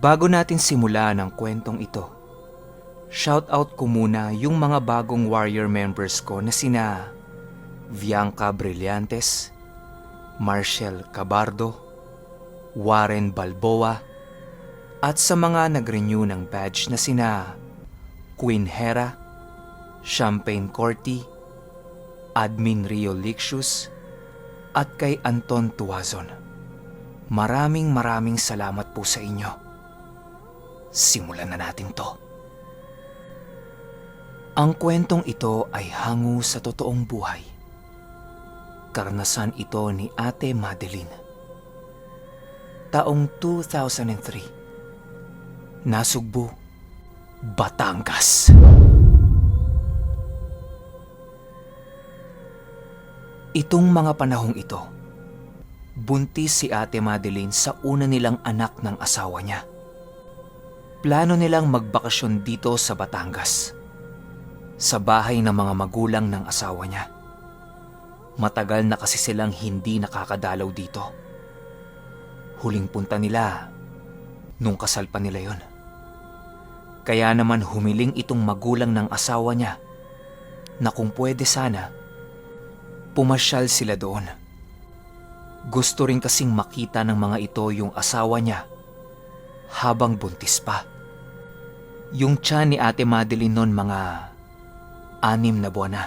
Bago natin simulan ang kwentong ito, shout out ko muna yung mga bagong warrior members ko na sina Bianca Brillantes, Marshall Cabardo, Warren Balboa, at sa mga nag-renew ng badge na sina Queen Hera, Champagne Corty, Admin Rio Lixius, at kay Anton Tuazon. Maraming maraming salamat po sa inyo. Simulan na natin to. Ang kwentong ito ay hango sa totoong buhay. Karanasan ito ni Ate Madeline. Taong 2003. Nasugbu, Batangas. Itong mga panahong ito, buntis si Ate Madeline sa una nilang anak ng asawa niya. Plano nilang magbakasyon dito sa Batangas, sa bahay ng mga magulang ng asawa niya. Matagal na kasi silang hindi nakakadalaw dito. Huling punta nila, nung kasal pa nila yon. Kaya naman humiling itong magulang ng asawa niya na kung pwede sana, pumasyal sila doon. Gusto rin kasing makita ng mga ito yung asawa niya habang buntis pa. Yung tiyan ni Ate Madeline noon, mga 6 na buwan na.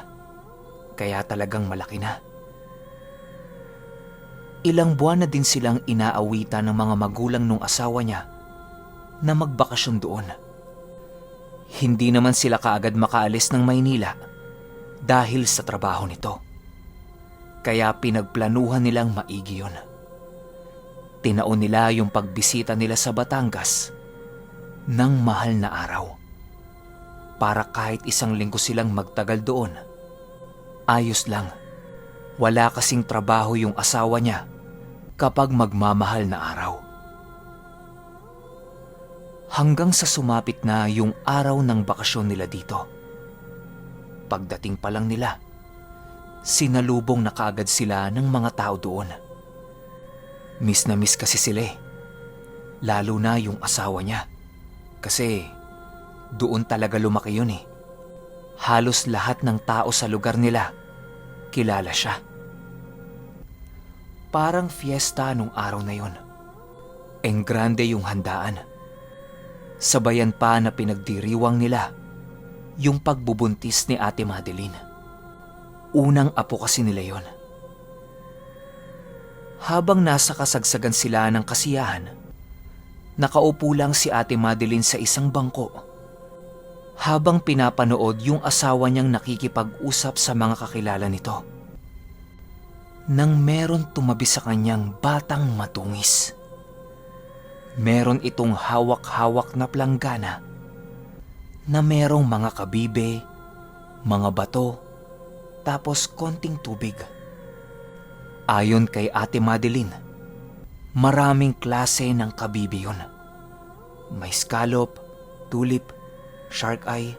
Kaya talagang malaki na. Ilang buwan na din silang inaawitan ng mga magulang ng asawa niya na magbakasyon doon. Hindi naman sila kaagad makaalis ng Maynila dahil sa trabaho nito. Kaya pinagplanuhan nilang maigi yun. Tinaon nila yung pagbisita nila sa Batangas ng mahal na araw. Para kahit isang linggo silang magtagal doon, ayos lang. Wala kasing trabaho yung asawa niya kapag magmamahal na araw. Hanggang sa sumapit na yung araw ng bakasyon nila dito. Pagdating pa lang nila, sinalubong na kaagad sila ng mga tao doon. Miss na miss kasi sila eh. Lalo na yung asawa niya. Kasi doon talaga lumaki yun eh. Halos lahat ng tao sa lugar nila, kilala siya. Parang fiesta nung araw na yun. Engrande yung handaan. Sabayan pa na pinagdiriwang nila yung pagbubuntis ni Ate Madeline. Unang apo kasi nila yon. Habang nasa kasagsagan sila ng kasiyahan, nakaupo lang si Ate Madeline sa isang bangko habang pinapanood yung asawa niyang nakikipag-usap sa mga kakilala nito. Nang meron tumabi sa kanyang batang matungis. Meron itong hawak-hawak na planggana na merong mga kabibe, mga bato, tapos konting tubig. Ayon kay Ate Madeline, maraming klase ng kabibe yun. May scallop, tulip, shark eye,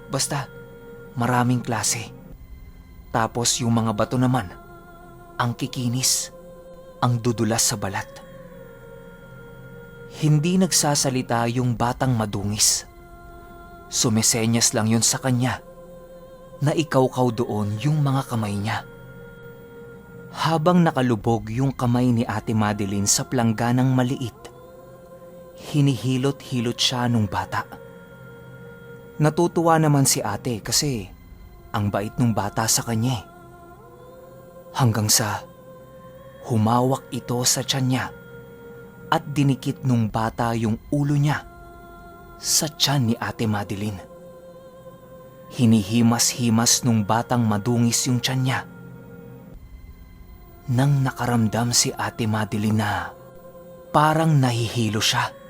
basta maraming klase. Tapos yung mga bato naman, ang kikinis, ang dudulas sa balat. Hindi nagsasalita yung batang madungis. Sumesenyas lang yun sa kanya na ikawkaw doon yung mga kamay niya. Habang nakalubog yung kamay ni Ate Madeline sa plangganang maliit, hinihilot-hilot siya nung bata. Natutuwa naman si ate kasi ang bait nung bata sa kanya eh. Hanggang sa humawak ito sa tiyan niya at dinikit nung bata yung ulo niya sa tiyan ni Ate Madeline. Hinihimas-himas nung batang madungis yung tiyan niya. Nang nakaramdam si Ate Madeline na parang nahihilo siya.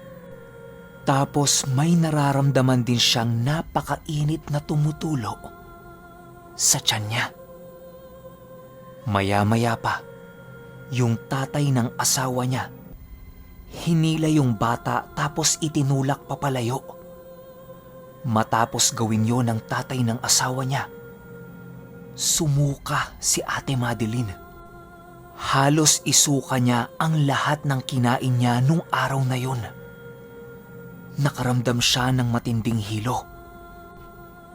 Tapos may nararamdaman din siyang napakainit na tumutulo sa tiyan niya. Maya-maya pa, yung tatay ng asawa niya, hinila yung bata tapos itinulak papalayo. Matapos gawin yon ng tatay ng asawa niya, sumuka si Ate Madeline. Halos isuka niya ang lahat ng kinain niya nung araw na yon. Nakaramdam siya ng matinding hilo.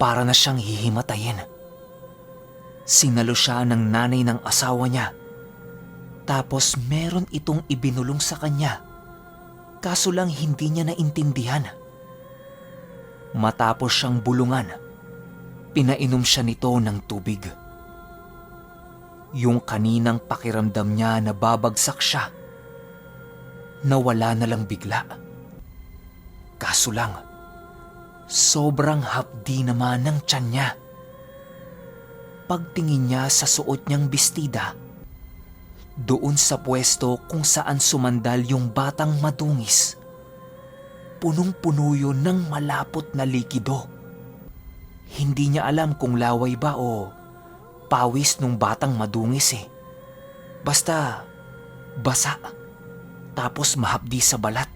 Para na siyang hihimatayin. Sinalo siya ng nanay ng asawa niya. Tapos meron itong ibinulong sa kanya. Kaso lang hindi niya naintindihan. Matapos siyang bulungan, pinainom siya nito ng tubig. Yung kaninang pakiramdam niya na babagsak siya, nawala na lang bigla. Kaso lang, sobrang hapdi naman ng tiyan niya. Pagtingin niya sa suot niyang bestida, doon sa pwesto kung saan sumandal yung batang madungis, punong-puno yun ng malapot na likido. Hindi niya alam kung laway ba o pawis nung batang madungis eh. Basta basa, tapos mahapdi sa balat.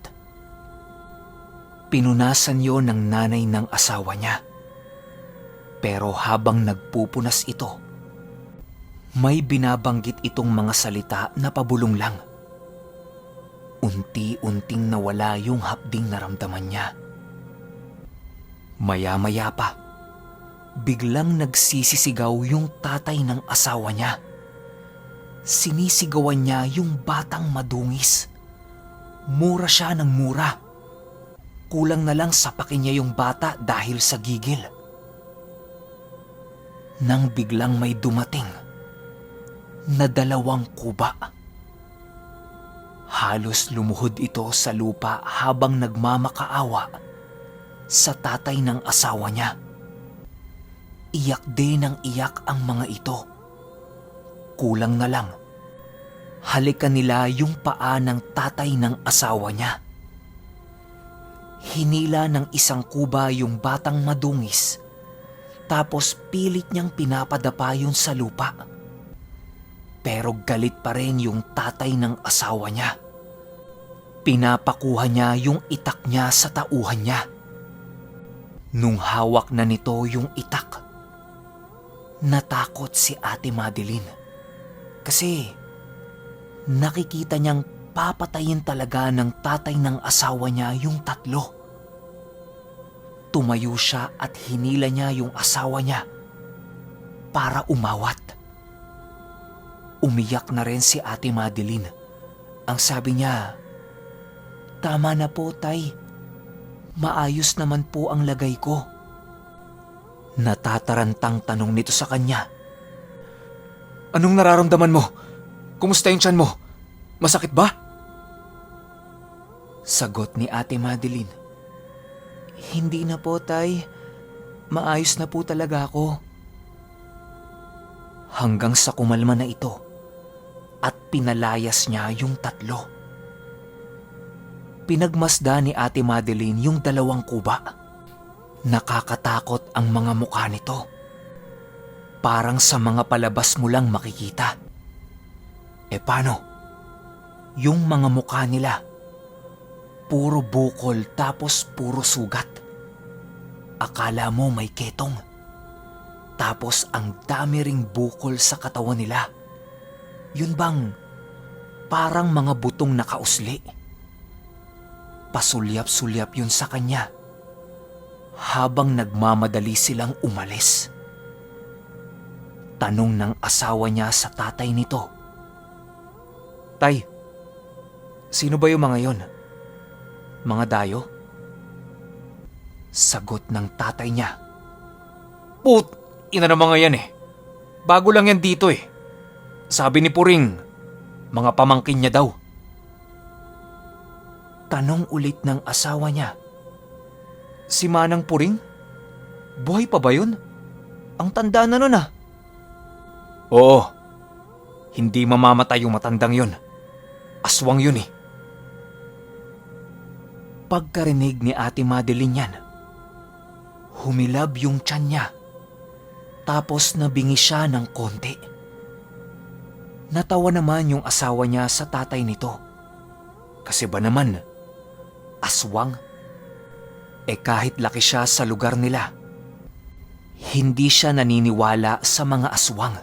Pinunasan yon ng nanay ng asawa niya. Pero habang nagpupunas ito, may binabanggit itong mga salita na pabulong lang. Unti-unting nawala yung hapding naramdaman niya. Maya-maya pa, biglang nagsisisigaw yung tatay ng asawa niya. Sinisigawan niya yung batang madungis. Mura siya ng mura. Kulang na lang sapakin niya yung bata dahil sa gigil. Nang biglang may dumating na dalawang kuba. Halos lumuhod ito sa lupa habang nagmamakaawa sa tatay ng asawa niya. Iyak din ang iyak ang mga ito. Kulang na lang, halikan nila yung paa ng tatay ng asawa niya. Hinila ng isang kuba yung batang madungis, tapos pilit niyang pinapadapa yun sa lupa. Pero galit pa rin yung tatay ng asawa niya. Pinapakuha niya yung itak niya sa tauhan niya. Nung hawak na nito yung itak, natakot si Ate Madeline. Kasi nakikita niyang papatayin talaga ng tatay ng asawa niya yung tatlo. Tumayo siya at hinila niya yung asawa niya para umawat. Umiyak na rin si Ate Madeline. Ang sabi niya, "Tama na po, Tay. Maayos naman po ang lagay ko." Natatarantang tanong nito sa kanya, "Anong nararamdaman mo? Kumusta yung tiyan mo? Masakit ba?" Sagot ni Ate Madeline, "Hindi na po, Tay. Maayos na po talaga ako." Hanggang sa kumalma na ito at pinalayas niya yung tatlo. Pinagmasdan ni Ate Madeline yung dalawang kuba. Nakakatakot ang mga mukha nito. Parang sa mga palabas mo lang makikita. E paano? Yung mga mukha nila, puro bukol tapos puro sugat. Akala mo may ketong. Tapos ang dami ring bukol sa katawan nila. Yun bang parang mga butong nakausli. Pasulyap-sulyap yun sa kanya habang nagmamadali silang umalis. Tanong ng asawa niya sa tatay nito, "Tay, sino ba yung mga yon? Mga dayo?" Sagot ng tatay niya, "Put, ina ng mga yan eh. Bago lang yan dito eh. Sabi ni Puring, mga pamangkin niya daw." Tanong ulit ng asawa niya, "Si Manang Puring? Buhay pa ba yun? Ang tanda na nun ah." "Oo, hindi mamamatay yung matandang yun. Aswang yun eh." Pagkarinig ni Ate Madeline yan, humilab yung tiyan niya. Tapos nabingi siya ng konti. Natawa naman yung asawa niya sa tatay nito. Kasi ba naman, aswang? Eh kahit laki siya sa lugar nila, hindi siya naniniwala sa mga aswang.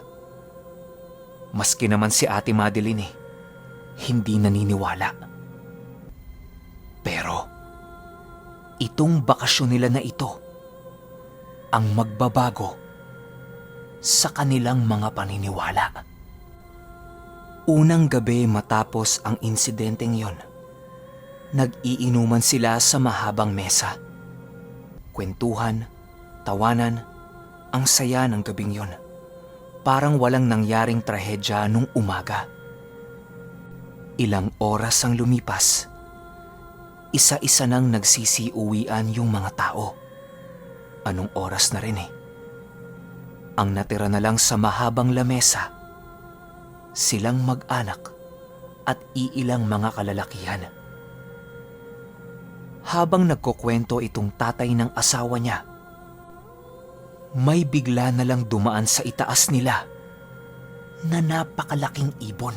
Maski naman si Ate Madeline eh, hindi naniniwala. Pero Itong bakasyon nila na ito ang magbabago sa kanilang mga paniniwala. Unang gabi matapos ang insidenteng yon, nag-iinuman sila sa mahabang mesa. Kwentuhan, tawanan, ang saya ng gabing yon. Parang walang nangyaring trahedya nung umaga. Ilang oras ang lumipas. Isa-isa nang nagsisiuwian yung mga tao. Anong oras na rin eh. Ang natira na lang sa mahabang lamesa, silang mag-anak at iilang mga kalalakihan. Habang nagkukwento itong tatay ng asawa niya, may bigla na lang dumaan sa itaas nila na napakalaking ibon.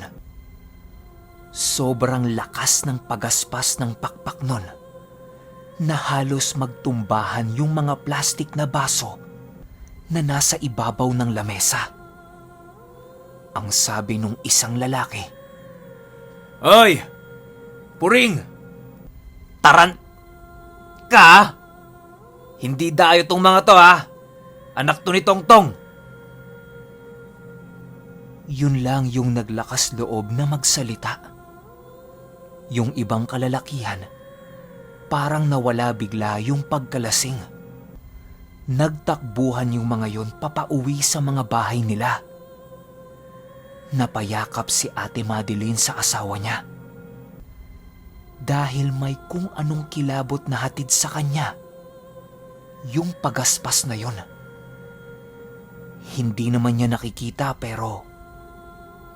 Sobrang lakas ng pagaspas ng pakpak nun na halos magtumbahan yung mga plastik na baso na nasa ibabaw ng lamesa. Ang sabi nung isang lalaki, "Hoy! Puring! Taran ka! Hindi dayo tong mga to, ha! Anak to ni Tongtong!" Yun lang yung naglakas loob na magsalita. Yung ibang kalalakihan, parang nawala bigla yung pagkalasing. Nagtakbuhan yung mga yon papauwi sa mga bahay nila. Napayakap si Ate Madeline sa asawa niya. Dahil may kung anong kilabot na hatid sa kanya, yung pagaspas na yon. Hindi naman niya nakikita pero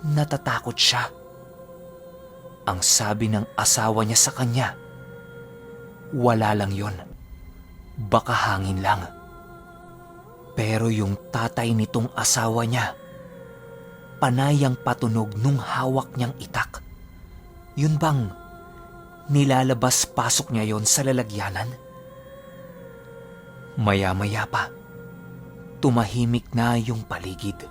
natatakot siya. Ang sabi ng asawa niya sa kanya, wala lang yon. Baka hangin lang. Pero yung tatay nitong asawa niya, panay ang patunog nung hawak niyang itak. Yun bang nilalabas-pasok niya yon sa lalagyanan? Maya-maya pa, tumahimik na yung paligid.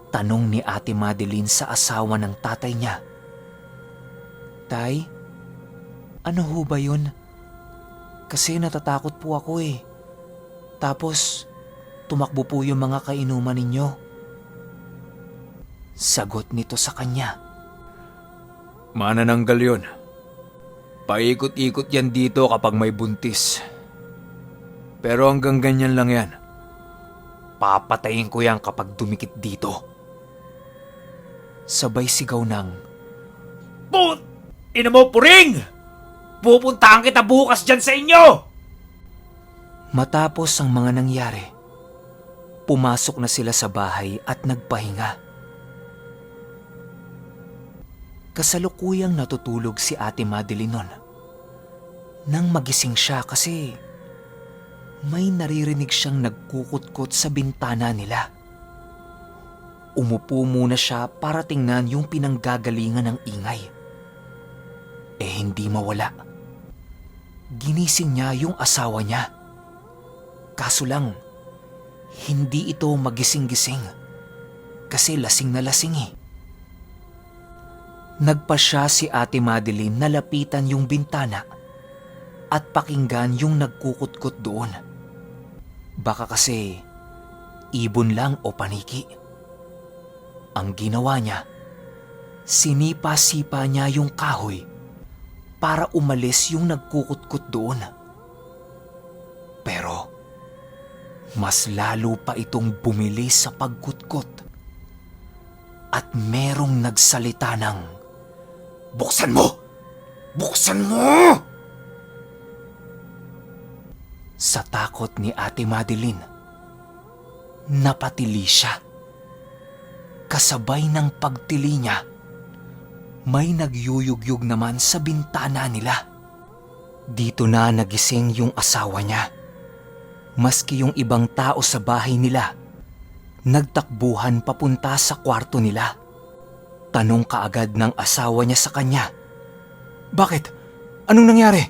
Tanong ni Ate Madeline sa asawa ng tatay niya, "Tay, ano ho ba yun? Kasi natatakot po ako eh. Tapos, tumakbo po yung mga kainuman ninyo." Sagot nito sa kanya, "Manananggal yun. Paikot-ikot yan dito kapag may buntis. Pero hanggang ganyan lang yan. Papatayin ko yan kapag dumikit dito." Sabay sigaw ng, "Put! Ina mo, Puring! Pupuntahan kita bukas dyan sa inyo!" Matapos ang mga nangyari, pumasok na sila sa bahay at nagpahinga. Kasalukuyang natutulog si Ate Madeline nun nang magising siya kasi may naririnig siyang nagkukutkot sa bintana nila. Umupo muna siya para tingnan yung pinanggagalingan ng ingay. Eh hindi mawala. Ginising niya yung asawa niya. Kaso lang, hindi ito magising-gising kasi lasing na lasing eh. Nagpasya si Ate Madeline na lapitan yung bintana at pakinggan yung nagkukutkot doon. Baka kasi ibon lang o paniki. Ang ginawa niya, sinipa-sipa niya yung kahoy para umalis yung nagkukutkot doon. Pero mas lalo pa itong bumilis sa pagkutkot at merong nagsalita ng, "Buksan mo! Buksan mo!" Sa takot ni Ate Madeline, napatili siya. Kasabay ng pagtili niya, may nagyuyugyug naman sa bintana nila. Dito na nagising yung asawa niya. Maski yung ibang tao sa bahay nila, nagtakbuhan papunta sa kwarto nila. Tanong kaagad ng asawa niya sa kanya, "Bakit? Anong nangyari?"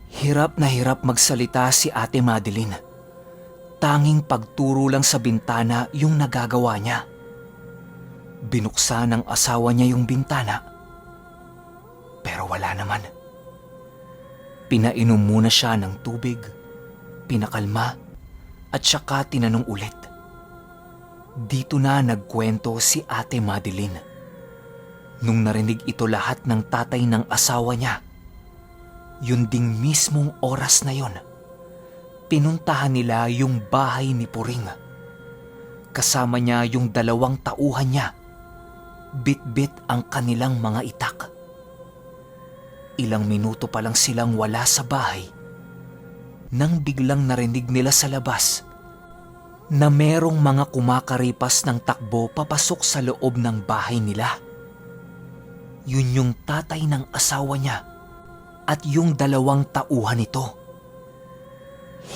Hirap na hirap magsalita si Ate Madeline. Tanging pagturo lang sa bintana yung nagagawa niya. Binuksan ng asawa niya yung bintana. Pero wala naman. Pinainom muna siya ng tubig, pinakalma, at saka tinanong ulit. Dito na nagkwento si Ate Madeline. Nung narinig ito lahat ng tatay ng asawa niya, yun ding mismong oras na yon, pinuntahan nila yung bahay ni Puring. Kasama niya yung dalawang tauhan niya. Bit-bit ang kanilang mga itak. Ilang minuto pa lang silang wala sa bahay nang biglang narinig nila sa labas na merong mga kumakaripas ng takbo papasok sa loob ng bahay nila. Yun yung tatay ng asawa niya at yung dalawang tauhan nito.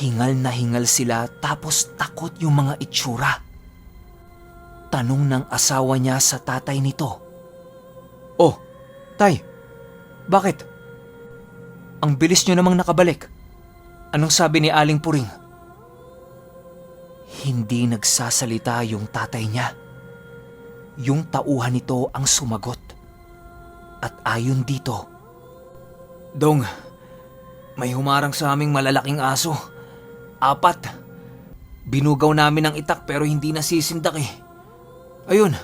Hingal na hingal sila, tapos takot yung mga itsura. Tanong ng asawa niya sa tatay nito, "Oh, Tay, bakit? Ang bilis niyo namang nakabalik. Anong sabi ni Aling Puring?" Hindi nagsasalita yung tatay niya. Yung tauhan nito ang sumagot. At ayon dito, "Dong, may humarang sa aming malalaking aso. Apat. Binugaw namin ang itak pero hindi nasisindak eh. Ayun,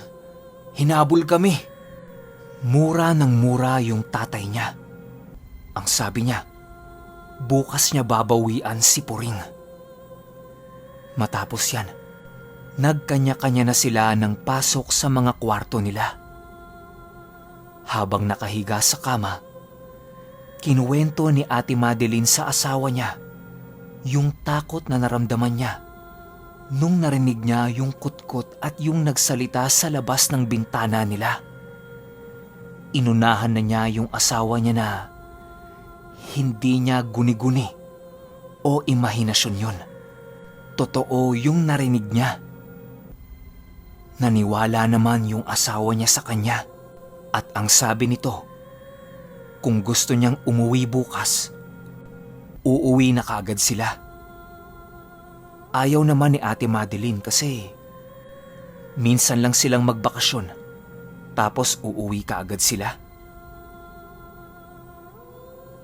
hinabol kami." Mura ng mura yung tatay niya. Ang sabi niya, bukas niya babawian si Puring. Matapos yan, nagkanya-kanya na sila ng pasok sa mga kwarto nila. Habang nakahiga sa kama, kinuwento ni Ate Madeline sa asawa niya yung takot na naramdaman niya nung narinig niya yung kutkot at yung nagsalita sa labas ng bintana nila. Inunahan na niya yung asawa niya na hindi niya guni-guni o imahinasyon yun. Totoo yung narinig niya. Naniwala naman yung asawa niya sa kanya at ang sabi nito, kung gusto niyang umuwi bukas, uuwi na kaagad sila. Ayaw naman ni Ate Madeline kasi minsan lang silang magbakasyon, tapos uuwi kaagad sila.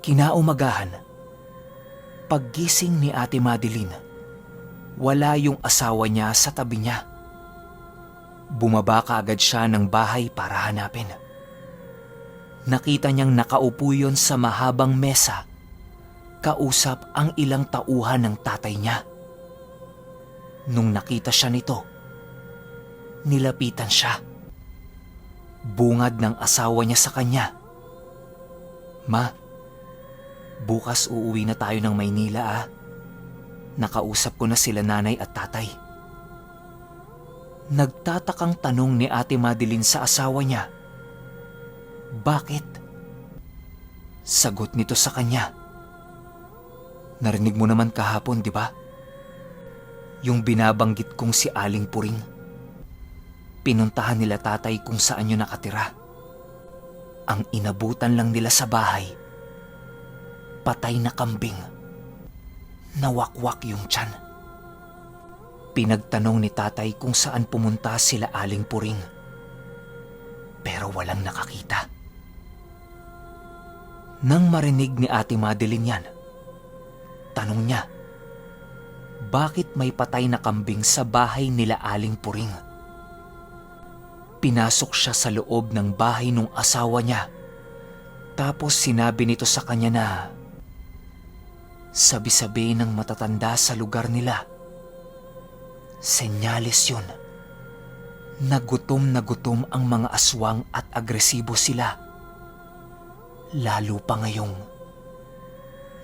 Kinaumagahan, paggising ni Ate Madeline, wala yung asawa niya sa tabi niya. Bumaba kaagad siya ng bahay para hanapin. Nakita niyang nakaupo yun sa mahabang mesa, kausap ang ilang tauhan ng tatay niya. Nung nakita siya nito, nilapitan siya. Bungad ng asawa niya sa kanya, "Ma, bukas uuwi na tayo ng Maynila ah. Nakausap ko na sila nanay at tatay." Nagtatakang tanong ni Ate Madeline sa asawa niya, "Bakit?" Sagot nito sa kanya, "Narinig mo naman kahapon, di ba? Yung binabanggit kong si Aling Puring. Pinuntahan nila tatay kung saan yun nakatira. Ang inabutan lang nila sa bahay, patay na kambing. Nawakwak yung tiyan. Pinagtanong ni tatay kung saan pumunta sila Aling Puring. Pero walang nakakita." Nang marinig ni Ate Madeline yan, tanong niya, bakit may patay na kambing sa bahay nila Aling Puring? Pinasok siya sa loob ng bahay ng asawa niya. Tapos sinabi nito sa kanya na sabi-sabi ng matatanda sa lugar nila, senyales yun na gutom ang mga aswang at agresibo sila. Lalo pa ngayong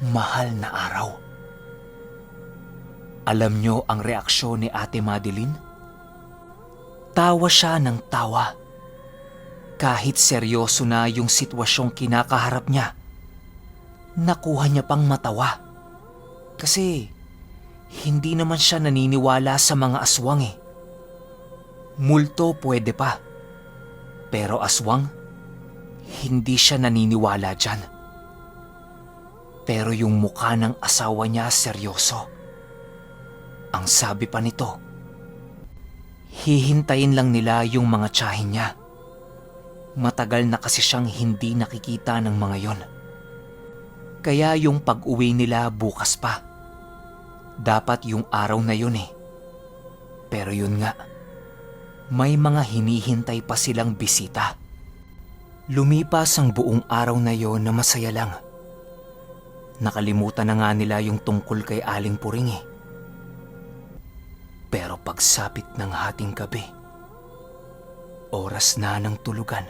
mahal na araw. Alam nyo ang reaksyon ni Ate Madeline? Tawa siya ng tawa. Kahit seryoso na yung sitwasyong kinakaharap niya, nakuha niya pang matawa. Kasi hindi naman siya naniniwala sa mga aswang eh. Multo, pwede pa. Pero aswang, hindi siya naniniwala dyan. Pero yung mukha ng asawa niya, seryoso. Ang sabi pa nito, hihintayin lang nila yung mga tiyahin niya. Matagal na kasi siyang hindi nakikita ng mga yon. Kaya yung pag-uwi nila, bukas pa. Dapat yung araw na yun eh. Pero yun nga, may mga hinihintay pa silang bisita. Lumipas ang buong araw na yon na masaya lang. Nakalimutan na nga nila yung tungkol kay Aling Puring eh. Pero pagsapit ng hating gabi, oras na ng tulugan.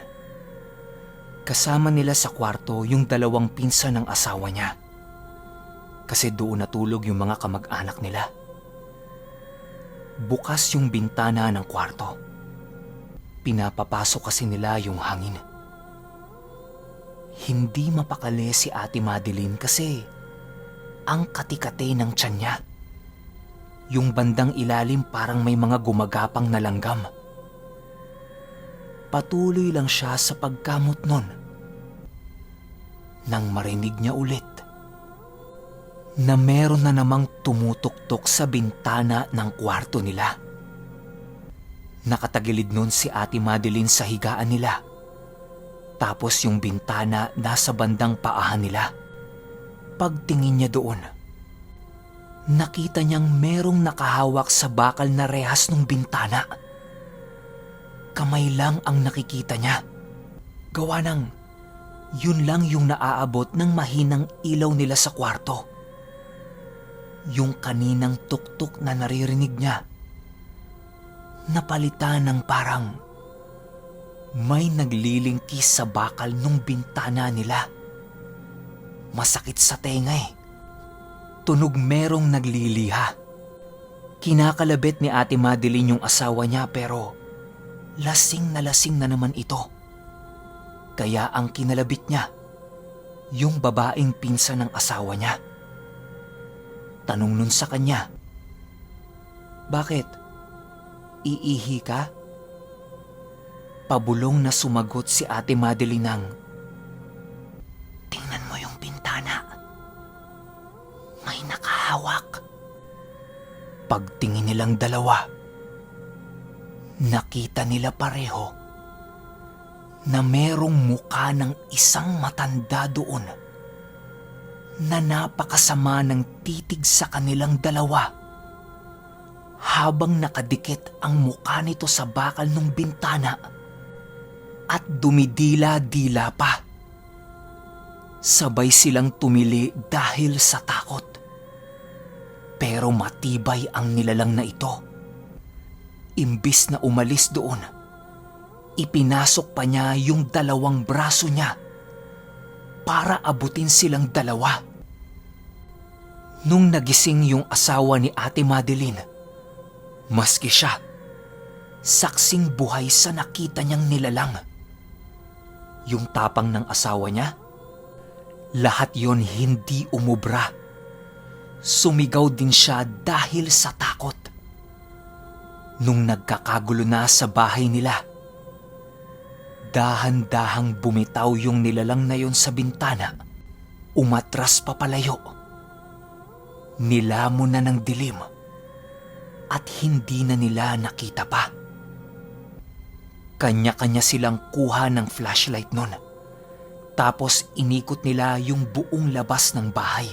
Kasama nila sa kwarto yung dalawang pinsan ng asawa niya. Kasi doon natulog yung mga kamag-anak nila. Bukas yung bintana ng kwarto. Pinapapasok kasi nila yung hangin. Hindi mapakali si Ate Madeline kasi ang kati-kati ng tiyan niya. Yung bandang ilalim, parang may mga gumagapang na langgam. Patuloy lang siya sa pagkamot nun nang marinig niya ulit na meron na namang tumutuktok sa bintana ng kwarto nila. Nakatagilid nun si Ate Madeline sa higaan nila. Tapos yung bintana, nasa bandang paahan nila. Pagtingin niya doon, nakita niyang merong nakahawak sa bakal na rehas ng bintana. Kamay lang ang nakikita niya. Gawa ng yun lang yung naaabot ng mahinang ilaw nila sa kwarto. Yung kaninang tuktok na naririnig niya, napalitan ng parang may naglilingkis sa bakal nung bintana nila. Masakit sa tenga eh. Tunog merong nagliliha. Kinakalabit ni Ate Madeline yung asawa niya, pero lasing na naman ito. Kaya ang kinalabit niya, yung babaeng pinsan ng asawa niya. Tanong nun sa kanya, "Bakit? Iihi ka?" Pabulong na sumagot si Ate Madeline ng, "Tingnan mo yung bintana. May nakahawak." Pagtingin nilang dalawa, nakita nila pareho na merong mukha ng isang matanda doon na napakasama ng titig sa kanilang dalawa habang nakadikit ang mukha nito sa bakal ng bintana at dumidila-dila pa. Sabay silang tumili dahil sa takot. Pero matibay ang nilalang na ito. Imbis na umalis doon, ipinasok pa niya yung dalawang braso niya para abutin silang dalawa. Nung nagising yung asawa ni Ate Madeline, maski siya, saksing buhay sa nakita niyang nilalang. Yung tapang ng asawa niya, lahat yon hindi umubra. Sumigaw din siya dahil sa takot. Nung nagkakagulo na sa bahay nila, dahan-dahang bumitaw yung nilalang na yon sa bintana. Umatras papalayo. Nilamon na ng dilim at hindi na nila nakita pa. Kanya-kanya silang kuha ng flashlight nun. Tapos inikot nila yung buong labas ng bahay.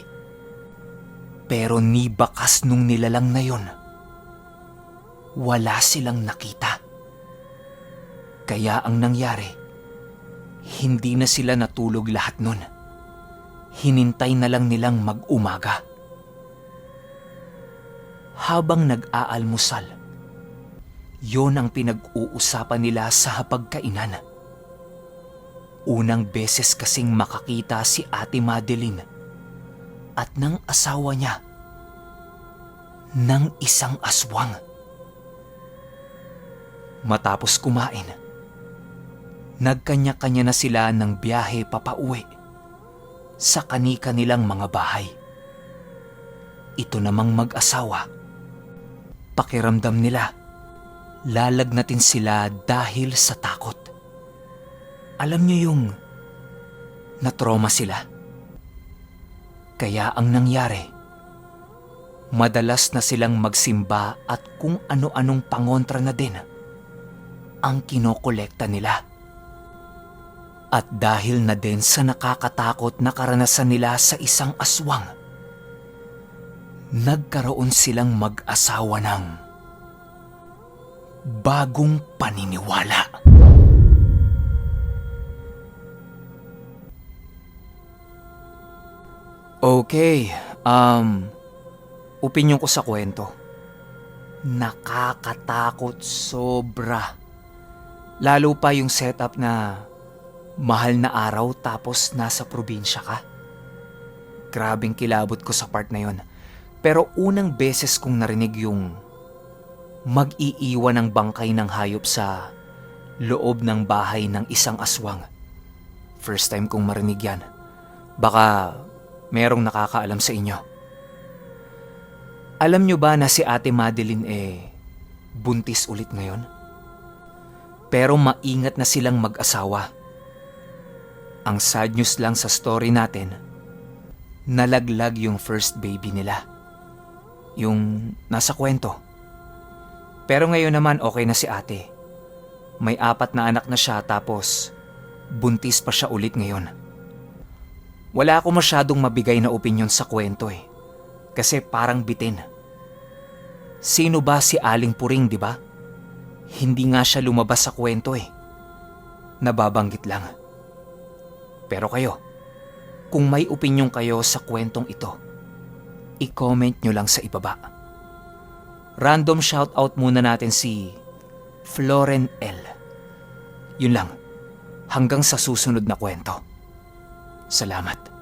Pero ni bakas nung nilalang na yon, wala silang nakita. Kaya ang nangyari, hindi na sila natulog lahat nun. Hinintay na lang nilang mag-umaga. Habang nag-aalmusal, yon ang pinag-uusapan nila sa hapagkainan. Unang beses kasing makakita si Ate Madeline at ng asawa niya ng isang aswang. Matapos kumain, nagkanya-kanya na sila ng biyahe papauwi sa kani-kanilang mga bahay. Ito namang mag-asawa, pakiramdam nila, lalagnatin sila dahil sa takot. Alam niyo yung na-trauma sila. Kaya ang nangyari, madalas na silang magsimba at kung ano-anong pangontra na din ang kinokolekta nila. At dahil na din sa nakakatakot na karanasan nila sa isang aswang, nagkaroon silang mag-asawa ng bagong paniniwala. Okay, opinion ko sa kwento. Nakakatakot sobra. Lalo pa yung setup na mahal na araw tapos nasa probinsya ka. Grabing kilabot ko sa part na yon. Pero unang beses kong narinig yung mag-iiwan ng bangkay ng hayop sa loob ng bahay ng isang aswang. First time kong marinig yan. Baka merong nakakaalam sa inyo. Alam nyo ba na si Ate Madeline buntis ulit ngayon? Pero maingat na silang mag-asawa. Ang sad news lang sa story natin, nalaglag yung first baby nila. Yung nasa kwento. Pero ngayon naman okay na si ate. May 4 na anak na siya tapos buntis pa siya ulit ngayon. Wala ako masyadong mabigay na opinion sa kwento. Kasi parang bitin. Sino ba si Aling Puring, di ba? Hindi nga siya lumabas sa kwento. Nababanggit lang. Pero kayo, kung may opinion kayo sa kwentong ito, i-comment nyo lang sa ibaba. Random shoutout muna natin si Floren L. Yun lang. Hanggang sa susunod na kwento. Salamat.